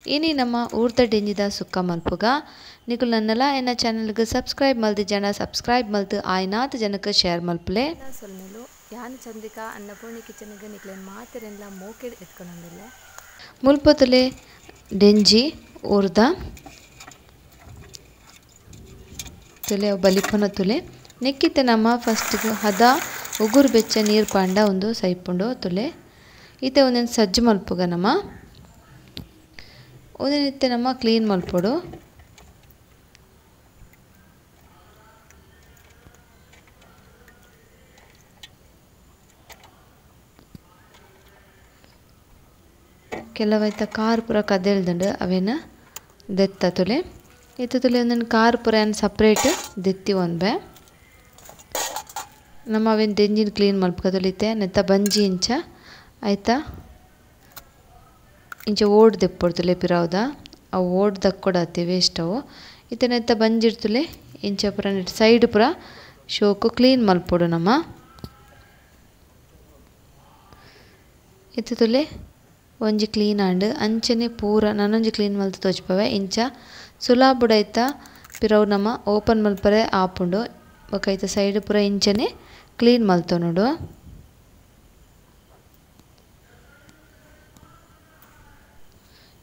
ಇನಿ ನಮ್ಮ ಊರ್ದ ಡೆಂಜಿದ ಸುಕ್ಕ ಮಲ್ಪುಗ. ನಿಕುಲು ನನ್ನಲ ಎನ್ನ ಚಾನೆಲ್ಗೆ ಸಬ್ಸ್ಕ್ರೈಬ್ ಮಲ್ದಿ ಜನ ಸಬ್ಸ್ಕ್ರೈಬ್ ಮಲ್ತು ಆಯ್ನಾತ್ ಜನಕ್ಕೆ ಶೇರ್ ಮಲ್ಪುಲೆ. ಸೊಲ್ಮೆಲು ಯಾನ್ ಚಂದ್ರಿಕಾ ಅನ್ನಪೂರ್ಣಿ ಕಿಚನ್ಗೆ ನಿಕ್ಲೆನ್ ಮಾತೆರೆನ್ಲ ಮೋಕೆಡ್ ಎತ್ಕೊಂಡೊಂದುಲ್ಲೆ. ಮುಲ್ಪೊತುಲೆ ಡೆಂಜಿ ಊರ್ದ ತುಲೆ ಬಲಿಪುನ ತುಲೆ ನೆಕ್ಕಿತ್ತೆ ನಮ್ಮ ಫಸ್ಟ್ ಹದ ಉಗುರು ಬೆಚ್ಚ ನೀರು ಪಾಂಡ ಒಂದು ಸೈಪುಂಡು ತುಲೆ. ಇತ್ತೆ ಒಂದೊಂದು ಸಜ್ಜು ಮಲ್ಪುಗ ನಮ್ಮ ಒಂದಿನಿತ್ತೆ ನಮ್ಮ ಕ್ಲೀನ್ ಮಲ್ಪೊಡು. ಕೆಲವೈತ ಕಾರ್ ಪೂರ ಕದೆಲ್ದುಂಡು ಅವೇನ ದೆತ್ತ ತುಲೆ. ಇತ್ತೆ ತುಲೆ ಒಂದೊಂದು ಕಾರ್ ಪೂರ ಏನು ಸಪ್ರೇಟ್ ದೆತ್ತಿ ಒಂಬೆ ನಮ್ಮ ಅವೇನು ಡೆಂಜಿನ ಕ್ಲೀನ್ ಮಲ್ಪುಗ ತುಲಿತೆ. ನೆತ್ತ ಬಂಜಿ ಇಂಚ ಆಯ್ತಾ ಇಂಚ ಓಡ್ ದೆಪ್ಪೊಡು ಪಿರಾವುದ ಅವು ಓಡ್ ದಕ್ಕೊಡಾತಿ ವೇಸ್ಟ್ ಅವು. ಇತ್ತೆ ನೆತ್ತ ಬಂಜಿರ್ತುಲೆ ಇಂಚ ಪೂರ ನೆಟ್ ಸೈಡ್ ಪೂರ ಶೋಕು ಕ್ಲೀನ್ ಮಲ್ಪೊಡು ನಮ್ಮ. ಇತ್ತೆ ತುಲೆ ಒಂಜಿ ಕ್ಲೀನ್ ಆಂಡ್ ಅಂಚನೆ ಪೂರ ನನೊಂಜಿ ಕ್ಲೀನ್ ಮಲ್ತು ತೋಜ್ಪವೆ. ಇಂಚ ಸುಲಾಬುಡೈತ ಪಿರವು ನಮ್ಮ ಓಪನ್ ಮಲ್ಪರೆ ಆಪುಂಡು. ಬೊಕ ಐತ ಸೈಡ್ ಪೂರ ಇಂಚನೆ ಕ್ಲೀನ್ ಮಲ್ತೊನೊಡು.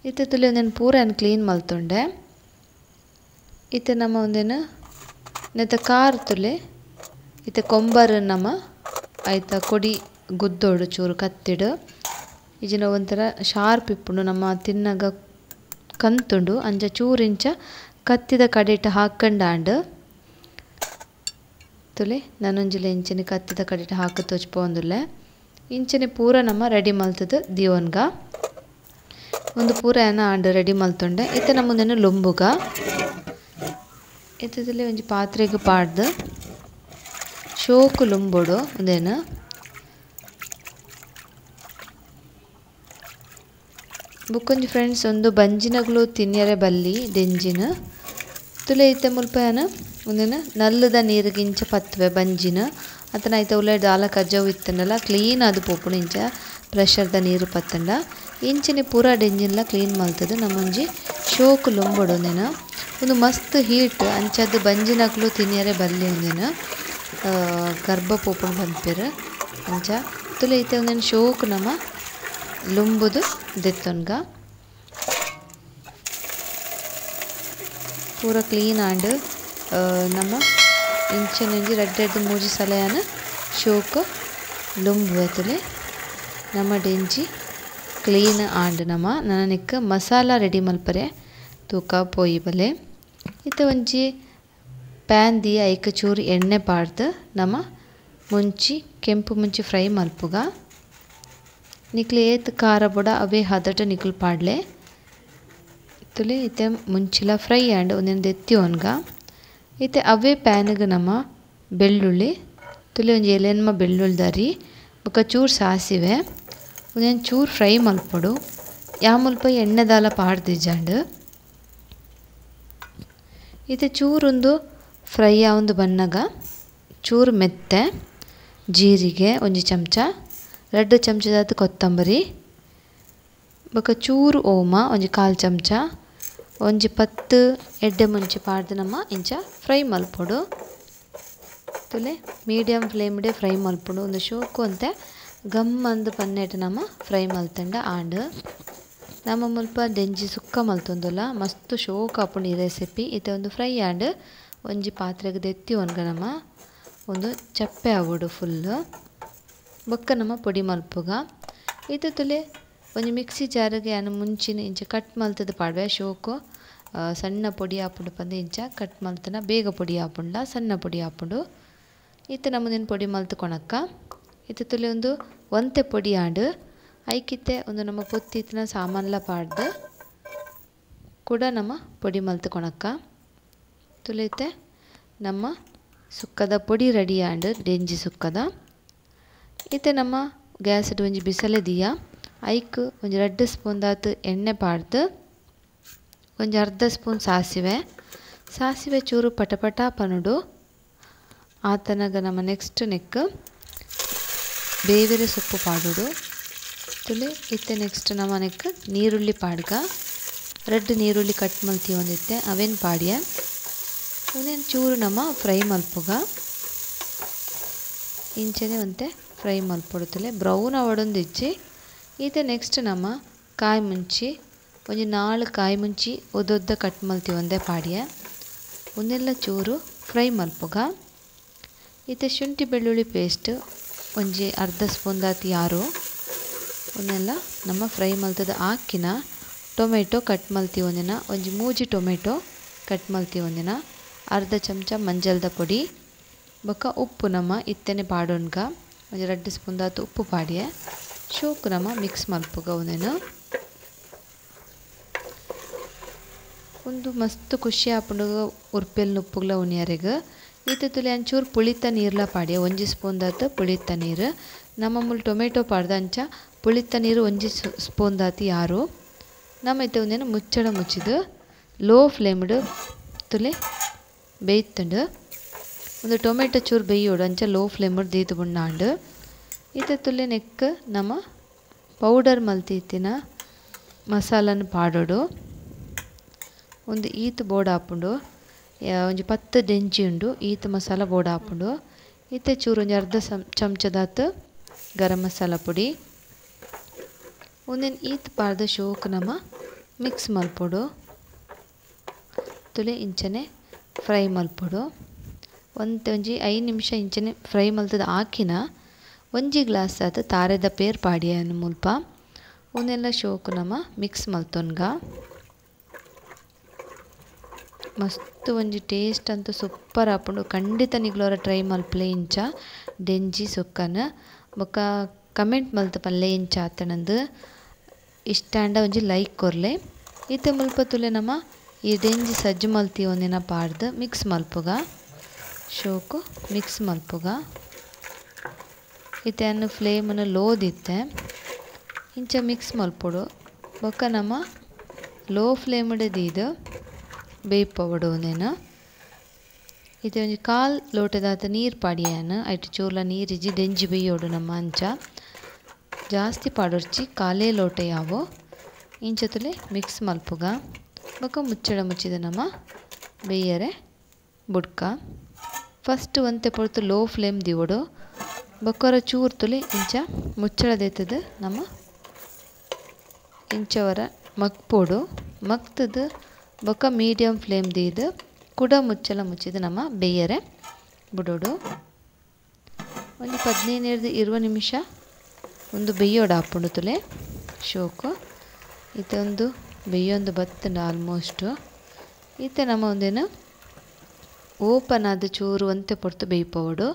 ಇತ್ತೆ ತುಲೆ ಒಂದೇನು ಪೂರ ಏನು ಕ್ಲೀನ್ ಮಲ್ತೊಂಡೆ. ಇತ್ತೆ ನಮ್ಮ ಒಂದೇನು ನೆತ್ತ ಕಾರ್ ತುಲೆ ಇತ್ತೆ ಕೊಂಬರ್ ನಮ್ಮ ಐತ ಕೊಡಿ ಗುದ್ದೋಡು ಚೂರು ಕತ್ತಿಡು. ಇಜಿನ ಒಂಥರ ಶಾರ್ಪ್ ಇಪ್ಪುಂಡು ನಮ್ಮ ತಿನ್ನಗ ಕಂತುಂಡು. ಅಂಚ ಚೂರು ಇಂಚ ಕತ್ತಿದ ಕಡೆಟ್ ಹಾಕಂಡಾಂಡ್ ತುಲೆ ನನೊಂಜಿಲೆ ಇಂಚನೆ ಕತ್ತಿದ ಕಡೆಟ್ ಹಾಕ ತೋಜ್ಪೊಂದುಲ್ಲೆ. ಇಂಚನೆ ಪೂರ ನಮ್ಮ ರೆಡಿ ಮಲ್ತದ ದಿಯೋನ್ಗ ಒಂದು ಪೂರ ಏನ ಆಂಡ್ ರೆಡಿ ಮಲ್ತೊಂಡೆ. ಇತ್ತೆ ನಮ್ಮೊಂದೇನು ಲೊಂಬುಗ. ಇತ್ತದಲ್ಲಿ ಒಂಜಿ ಪಾತ್ರೆಗ್ ಪಾಡ್ದು ಶೋಕು ಲೊಂಬೊಡು ಒಂದೇನು. ಬೊಕ್ಕೊಂಜಿ ಫ್ರೆಂಡ್ಸ್ ಒಂದು ಬಂಜಿನಗುಲು ತಿನ್ಯರೆ ಬಲ್ಲಿ ಡೆಂಜಿನ ತುಲೆ. ಇತ್ತೆ ಮುಲ್ಪ ಏನ ಒಂದೇನು ನಲ್ಲದ ನೀರಿಗೆ ಇಂಚ ಪತ್ತುವೆ ಬಂಜಿನ. ಅತನ ಐತ ಉಲೈ ದಾಲ ಕಜ್ಜವು ಇತ್ತಂಡಲ ಕ್ಲೀನ್ ಆದ್ ಪೋಪುಂಡು ಇಂಚ ಪ್ರೆಷರ್ದ ನೀರು ಪತ್ತಂಡ. ಇಂಚನೆ ಪೂರ ಡೆಂಜಿನ್ಲ ಕ್ಲೀನ್ ಮಲ್ತದು ನಮ್ಮೊಂಜಿ ಶೋಕು ಲೊಂಬೊಡು ಒಂದೇನು. ಒಂದು ಮಸ್ತ್ ಹೀಟ್ ಅಂಚದ ಬಂಜಿನಕುಲು ತಿನ್ಯರೆ ಬಲ್ಲಿ ಒಂದೇನು ಗರ್ಭ ಪೋಪುಂಡು ಪನ್ಪೆರ್ ಅಂಚ ತುಲೆ. ಇತ್ತೆ ಒಂದೇನು ಶೋಕು ನಮ್ಮ ಲೊಂಬುದು ದೆತ್ತೊನ್ಗ ಪೂರ ಕ್ಲೀನ್ ಆಂಡ್ ನಮ್ಮ ಇಂಚನೆಂಜಿ ರಡ್ಡ್ ರಡ್ಡ್ ಮೂಜಿ ಸಲಯಾನ ಶೋಕು ಲೊಂಬುವೆ ತುಲೆ. ನಮ್ಮ ಡೆಂಜಿ ಕ್ಲೀನ್ ಆಂಡ್ ನಮ್ಮ ನನನಿಕ್ ಮಸಾಲ ರೆಡಿ ಮಲ್ಪರೆ ತೂಕ ಪೋಯಿ ಬಲೆ. ಇತ್ತೆ ಒಂಜಿ ಪ್ಯಾನ್ the ಐಕ್ ಚೂರು ಎಣ್ಣೆ ಪಾಡ್ದು ನಮ್ಮ ಮುಂಚಿ ಕೆಂಪು ಮುಂಚಿ ಫ್ರೈ ಮಲ್ಪುಗ. ನಿಕ್ಲು ಏತ್ ಖಾರ ಬೋಡ ಅವೇ ಹದಟ ನಿಕ್ಲು ಪಾಡ್ಲೆ ತುಲೆ. ಇತ್ತೆ ಮುಂಚಿಲ ಫ್ರೈ ಆಂಡ್ ಒಂದೊಂದು ದೆತ್ತಿ ಒನ್ಗ. ಇತ್ತೆ ಅವೇ ಪ್ಯಾನ್ಗೆ ನಮ್ಮ ಬೆಳ್ಳುಳ್ಳಿ ತುಲೆ ಒಂಜಿ ಎಲೆನ್ಮ ಬೆಳ್ಳುಳ್ಳಿ ಬೊಕ ಚೂರು ಸಾಸಿವೆ ಒಂದೊಂದು ಚೂರು ಫ್ರೈ ಮಲ್ಪೊಡು. ಯಾ ಮುಲ್ಪ ಎಣ್ಣೆದಾಲ ಪಾಡ್ದಿಜ್ಜಾಂಡ್. ಇತ್ತೆ ಚೂರೊಂದು ಫ್ರೈ ಆವೊಂದು ಬನ್ನಗ ಚೂರು ಮೆತ್ತೆ ಜೀರಿಗೆ ಒಂಜಿ ಚಮಚ, ರಡ್ಡ್ ಚಮಚದಾತ್ ಕೊತ್ತಂಬರಿ, ಬೊಕ ಚೂರು ಓಮ ಒಂಜಿ ಕಾಲ್ ಚಮಚ, ಒಂಜಿ 10 ಎಡ್ಡೆ ಮುಂಚಿ ಪಾಡ್ದು ನಮ್ಮ ಇಂಚ ಫ್ರೈ ಮಲ್ಪೊಡು ತುಲೆ. ಮೀಡಿಯಂ ಫ್ಲೇಮ್ಡೆ ಫ್ರೈ ಮಲ್ಪೊಡು. ಒಂದು ಶೋಕು ಅಂತೆ ಗಮ್ಮಂದು ಪನ್ನೆಟ್ ನಮ್ಮ ಫ್ರೈ ಮಲ್ತಂಡ ಆಂಡ್. ನಮ್ಮ ಮುಲ್ಪ ಡೆಂಜಿ ಸುಕ್ಕ ಮಲ್ತೊಂದುಲ್ಲ ಮಸ್ತ್ ಶೋಕು ಆಪುಂಡು ಈ ರೆಸಿಪಿ. ಇತ್ತೆ ಒಂದು ಫ್ರೈ ಆಂಡ್ ಒಂಜಿ ಪಾತ್ರೆಗ್ ದೆತ್ತಿ ಒನ್ಗ ನಮ್ಮ ಒಂದು ಚಪ್ಪೆ ಆವೊಡು ಫುಲ್. ಬೊಕ್ಕ ನಮ್ಮ ಪೊಡಿ ಮಲ್ಪುಗ. ಇತ್ತೆ ತುಲೆ ಒಂಜಿ ಮಿಕ್ಸಿ ಜಾರಿಗೆ ಯಾನ್ ಮುಂಚಿನ ಇಂಚ ಕಟ್ ಮಲ್ತದ ಪಾಡ್ವೆ. ಶೋಕು ಸಣ್ಣ ಪೊಡಿ ಆಪುಂಡು ಪಂದ್ ಇಂಚ ಕಟ್ ಮಲ್ತನ ಬೇಗ ಪೊಡಿ ಆಪುಂಡ ಸಣ್ಣ ಪೊಡಿ ಆಪುಂಡು. ಇತ್ತೆ ನಮ್ಮದೇನು ಪೊಡಿ ಮಲ್ತು ಕೊಣಕ್ಕ. ಇತ್ತೆ ತುಲೆ ಒಂದು ಒಂತೆ ಪೊಡಿ ಆಂಡ್ ಐಕಿತ್ತೆ ಒಂದು ನಮ್ಮ ಪೊತ್ತಿತ್ತಿನ ಸಾಮಾನ್ಲ ಪಾಡ್ದು ಕೂಡ ನಮ್ಮ ಪೊಡಿ ಮಲ್ತು ಕೊಣಕ್ಕ ತುಲೆ. ಇತ್ತೆ ನಮ್ಮ ಸುಕ್ಕದ ಪೊಡಿ ರೆಡಿ ಆಂಡ್ ಡೆಂಜಿ ಸುಕ್ಕದ. ಇತ್ತೆ ನಮ್ಮ ಗ್ಯಾಸ್ ಒಂಜಿ ಬಿಸಲೆ ದಿಯ ಐಕ್ ಒಂಜಿ 2 ಸ್ಪೂನ್ ದಾತ್ ಎಣ್ಣೆ ಪಾಡ್ದು ಒಂಜಿ ಅರ್ಧ ಸ್ಪೂನ್ ಸಾಸಿವೆ, ಸಾಸಿವೆ ಚೂರು ಪಟಪಟ ಪನುಡು ಆತನಗ ನಮ್ಮ ನೆಕ್ಸ್ಟ್ ನೆಕ್ ಬೇವಿನ ಸೊಪ್ಪು ಪಾಡುಡು ತುಲೆ. ಇತ್ತೆ ನೆಕ್ಸ್ಟ್ ನಮ್ಮ ನೆಕ್ ನೀರುಳ್ಳಿ ಪಾಡ್ಗ. ರಡ್ಡ್ ನೀರುಳ್ಳಿ ಕಟ್ ಮಲ್ತಿ ಒಂದಿತ್ತೆ ಅವೆನ್ ಪಾಡಿಯ ಉಂದೆನ್ ಚೂರು ನಮ ಫ್ರೈ ಮಲ್ಪುಗ ಇಂಚನೆ ಒಂತೆ ಫ್ರೈ ಮಲ್ಪೊಡು ಬ್ರೌನ್ ಆವೊಡೊಂದಿಜ್ಜಿ. ಇತ್ತೆ ನೆಕ್ಸ್ಟ್ ನಮ ಕಾಯಿ ಮುಂಚಿ ಒಂಜಿ 4 ಕಾಯಿ ಮುಂಚಿ ಒದ್ದೊದ್ದ ಕಟ್ ಮಲ್ತಿ ಒಂದೆ ಪಾಡಿಯ ಉಂದೆಲ್ಲ ಚೂರು ಫ್ರೈ ಮಲ್ಪುಗ. ಇತ್ತೆ ಶುಂಠಿ ಬೆಳ್ಳುಳ್ಳಿ ಪೇಸ್ಟ್ ಒಂಜಿ ಅರ್ಧ ಸ್ಪೂನ್ ದಾತ್ ಯಾರು ಉಂದೆಲ್ಲ ನಮ್ಮ ಫ್ರೈ ಮಲ್ತದ ಹಾಕಿನ ಟೊಮೆಟೊ ಕಟ್ ಮಲ್ತಿ ಒಂದಿನ ಒಂಜಿ 3 ಟೊಮೆಟೊ ಕಟ್ ಮಲ್ತಿ ಒಂದಿನ ಅರ್ಧ ಚಮಚ ಮಂಜಲ್ದ ಪೊಡಿ ಬೊಕ್ಕ ಉಪ್ಪು ನಮ್ಮ ಇತ್ತನೆ ಪಾಡೊನ್ಗ ಒಂಜಿ 2 ಸ್ಪೂನ್ ದಾತ್ ಉಪ್ಪು ಪಾಡಿಯ ಶೋಕು ನಮ್ಮ ಮಿಕ್ಸ್ ಮಲ್ಪುಗ. ಉಂದೆನು ಒಂದು ಮಸ್ತ್ ಖುಷಿ ಆಪುಂಡು ಉರ್ಪೆಲ್ ನುಪ್ಪುಗ್ಲ ಉನಿಯರೆಗ್. ಈತ ತುಲೆ ಅಂಚೂರು ಪುಳಿತ ನೀರ್ಲ ಪಾಡಿಯ ಒಂಜಿ ಸ್ಪೂನ್ ದಾತ್ ಪುಳಿತ ನೀರು ನಮ್ಮ ಮೂಲು ಟೊಮೆಟೊ ಪಾಡ್ದ ಅಂಚ ಪುಳಿತ ನೀರು ಒಂಜಿ ಸ್ಪೂನ್ ದಾತ್ ಯಾರು ನಮ್ಮ ಇತ್ತೆ ಒಂದೇನು ಮುಚ್ಚಳ ಮುಚ್ಚಿದು ಲೋ ಫ್ಲೇಮ್ಡ್ ತುಲೆ ಬೇಯ್ತುಂಡು. ಒಂದು ಟೊಮೆಟೊ ಚೂರು ಬೇಯೋಡು ಅಂಚ ಲೋ ಫ್ಲೇಮ್ಡ್ ದೀತು ಬುಣ್ಣಾಂಡು. ಈತ ತುಲೆ ನೆಕ್ ನಮ್ಮ ಪೌಡರ್ ಮಲ್ತಿತ್ತಿನ ಮಸಾಲನ್ನು ಪಾಡೋಡು. ಒಂದು ಈತ್ ಬೋರ್ಡ್ ಆಪುಂಡು ಒಂಜಿ 10 ಡೆಂಚಿ ಉಂಡು ಈತ್ ಮಸಾಲ ಬೋರ್ಡ್ ಆಪುಂಡು. ಇತ್ತೆ ಚೂರು ಒಂಜಿ ಅರ್ಧ ಚಮಚದಾತ್ ಗರಂ ಮಸಾಲ ಪುಡಿ ಒಂದೇನು ಈತ್ ಪಾಡ್ದ ಶೋಕ್ ನಮ ಮಿಕ್ಸ್ ಮಲ್ಪೊಡು ತುಲೆ ಇಂಚನೆ ಫ್ರೈ ಮಲ್ಪೊಡು. ಒಂತೆ ಒಂಜಿ 5 ನಿಮಿಷ ಇಂಚನೆ ಫ್ರೈ ಮಲ್ತದ ಹಾಕಿನ ಒಂಜಿ ಗ್ಲಾಸ್ ಆತ್ ತಾರೆದ ಪೇರ್ ಪಾಡಿಯನ ಮುಲ್ಪ ಒಂದೆಲ್ಲ ಶೋಕು ನಮ ಮಿಕ್ಸ್ ಮಲ್ತೊನ್ಗ. ಮಸ್ತ್ ಒಂಜಿ ಟೇಸ್ಟ್ ಅಂತೂ ಸೂಪರ್ ಆಪುಂಡು. ಖಂಡಿತ ನಿಗ್ಲೋರ ಟ್ರೈ ಮಲ್ಪಲೆ ಇಂಚ ಡೆಂಜಿ ಸುಕ್ಕನ ಬೊಕ್ಕ ಕಮೆಂಟ್ ಮಲ್ತ ಪಲ್ಲೆ ಇಂಚ ಆತನಂದು ಇಷ್ಟಾಂಡ ಒಂಜಿ ಲೈಕ್ ಕೊರ್ಲೆ. ಇತ್ತೆ ಮುಲ್ಪ ತುಲೆ ನಮ ಈ ಡೆಂಜಿ ಸಜ್ಜು ಮಲ್ತಿ ಒಂದಿನ ಪಾಡ್ದು ಮಿಕ್ಸ್ ಮಲ್ಪುಗ ಶೋಕು ಮಿಕ್ಸ್ ಮಲ್ಪುಗ. ಇತ್ತೆ ಅನ್ನು ಫ್ಲೇಮನ್ನು ಲೋದಿತ್ತೆ ಇಂಚ ಮಿಕ್ಸ್ ಮಲ್ಪೊಡು. ಬೊಕ್ಕ ನಮ ಲೋ ಫ್ಲೇಮ್ಡ್ ದೀದು ಬೇಯ್ಪವಡು ಒಂದೇನು. ಇತ್ತೆ ಒಂಜಿ ಕಾಲ್ ಲೋಟದಾತ ನೀರು ಪಾಡಿಯಾನ ಐಟ್ ಚೂರ್ಲ ನೀರಿಜ್ಜಿ ಡೆಂಜಿ ಬೇಯೋಡು ನಮ್ಮ ಅಂಚ ಜಾಸ್ತಿ ಪಾಡೊರ್ಚಿ ಕಾಲೇ ಲೋಟ ಯಾವೋ ಇಂಚ ತುಲೆ ಮಿಕ್ಸ್ ಮಲ್ಪುಗ. ಬೊಕ್ಕ ಮುಚ್ಚಳ ಮುಚ್ಚಿದ ನಮ್ಮ ಬೇಯರೆ ಬುಡ್ಕ. ಫಸ್ಟ್ ಒಂತೆ ಪೊರ್ತು ಲೋ ಫ್ಲೇಮ್ ದಿವೊಡು ಬೊಕ್ಕೊರ ಚೂರು ತುಲೆ ಇಂಚ ಮುಚ್ಚಳ ದೇತದ ನಮ್ಮ ಇಂಚವರ ಮಕ್ಪೊಡು. ಮಕ್ತದ ಬೊಕ್ಕ ಮೀಡಿಯಂ ಫ್ಲೇಮ್ ದೀದು ಕುಡ ಮುಚ್ಚಲ ಮುಚ್ಚಿದ ನಮ್ಮ ಬೇಯರೆ ಬುಡೋಡು. ಒಂದು 15-20 ನಿಮಿಷ ಒಂದು ಬೇಯೋಡು ಆಪುಂಡು ತುಲೆ ಶೋಕು. ಇತ್ತೆ ಒಂದು ಬೇಯೊಂದು ಬತ್ತುಂಡು ಆಲ್ಮೋಸ್ಟು. ಇತ್ತೆ ನಮ್ಮ ಒಂದೇನು ಓಪನ್ ಆದ ಚೂರು ಒಂತೆ ಪೊರ್ತು ಬೇಯ್ಪವಡು.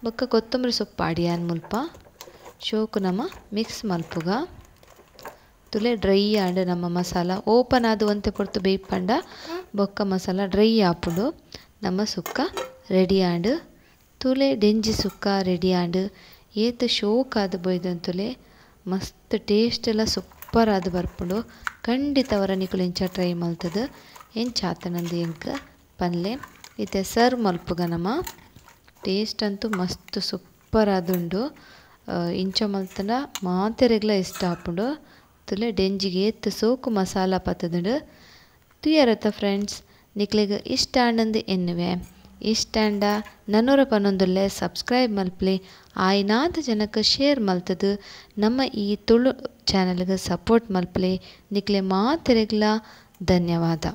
ಬೊಕ್ಕ ಕೊತ್ತಂಬರಿ ಸೊಪ್ಪು ಪಾಡಿಯಾನ್ ಮುಲ್ಪ ಶೋಕು ನಮ್ಮ ಮಿಕ್ಸ್ ಮಲ್ಪುಗ. ತುಲೆ ಡ್ರೈ ಆಂಡ್ ನಮ್ಮ ಮಸಾಲ ಓಪನ್ ಆದ ಒಂತೆ ಪೊರ್ತು ಬೇಯ್ಪಂಡ ಬೊಕ್ಕ ಮಸಾಲ ಡ್ರೈ ಆಪುಂಡು. ನಮ್ಮ ಸುಕ್ಕ ರೆಡಿ ಆಂಡ್ ತುಲೆ ಡೆಂಜಿ ಸುಕ್ಕ ರೆಡಿ ಆಂಡ್ ಏತ್ ಶೋಕ್ ಆದ್ ಬೊಯ್ದಂತುಲೆ ಮಸ್ತ್ ಟೇಸ್ಟ್ ಎಲ್ಲ ಸೂಪರ್ ಆದ್ ಬರ್ಪುಂಡು. ಖಂಡಿತ ಅವರ ನಿಕುಲು ಇಂಚ ಟ್ರೈ ಮಲ್ತದ ಎಂಚ ಆತನಂದು ಎಂಕ್ ಪನ್ಲೆ. ಇತ್ತೆ ಸರ್ವ್ ಮಲ್ಪುಗ ನಮ ಟೇಸ್ಟ್ ಅಂತೂ ಮಸ್ತ್ ಸೂಪರ್ ಆದುಂಡು. ಇಂಚ ಮಲ್ತಂಡ ಮಾತೆರೆಗ್ಲ ಇಷ್ಟ ಆಪುಂಡು. ತುಲೆ ಡೆಂಜಿಗೆ ಏತ್ ಸೋಕು ಮಸಾಲ ಪತ್ತದುಂಡು. ತುಯರತ್ತ ಫ್ರೆಂಡ್ಸ್ ನಿಕ್ಲೆಗ್ ಇಷ್ಟ ಆಂಡಂದು ಎನ್ನುವೆ. ಇಷ್ಟ ಆಂಡ ನನೊರ ಪನೊಂದುಲ್ಲೆ ಸಬ್ಸ್ಕ್ರೈಬ್ ಮಲ್ಪಲೆ ಆಯ್ನಾದ ಜನಕ್ಕೆ ಶೇರ್ ಮಲ್ತದು ನಮ್ಮ ಈ ತುಳು ಚಾನೆಲ್ಗೆ ಸಪೋರ್ಟ್ ಮಲ್ಪಲೆ. ನಿಕ್ಲೆ ಮಾತೆರೆಗ್ಲ ಧನ್ಯವಾದ.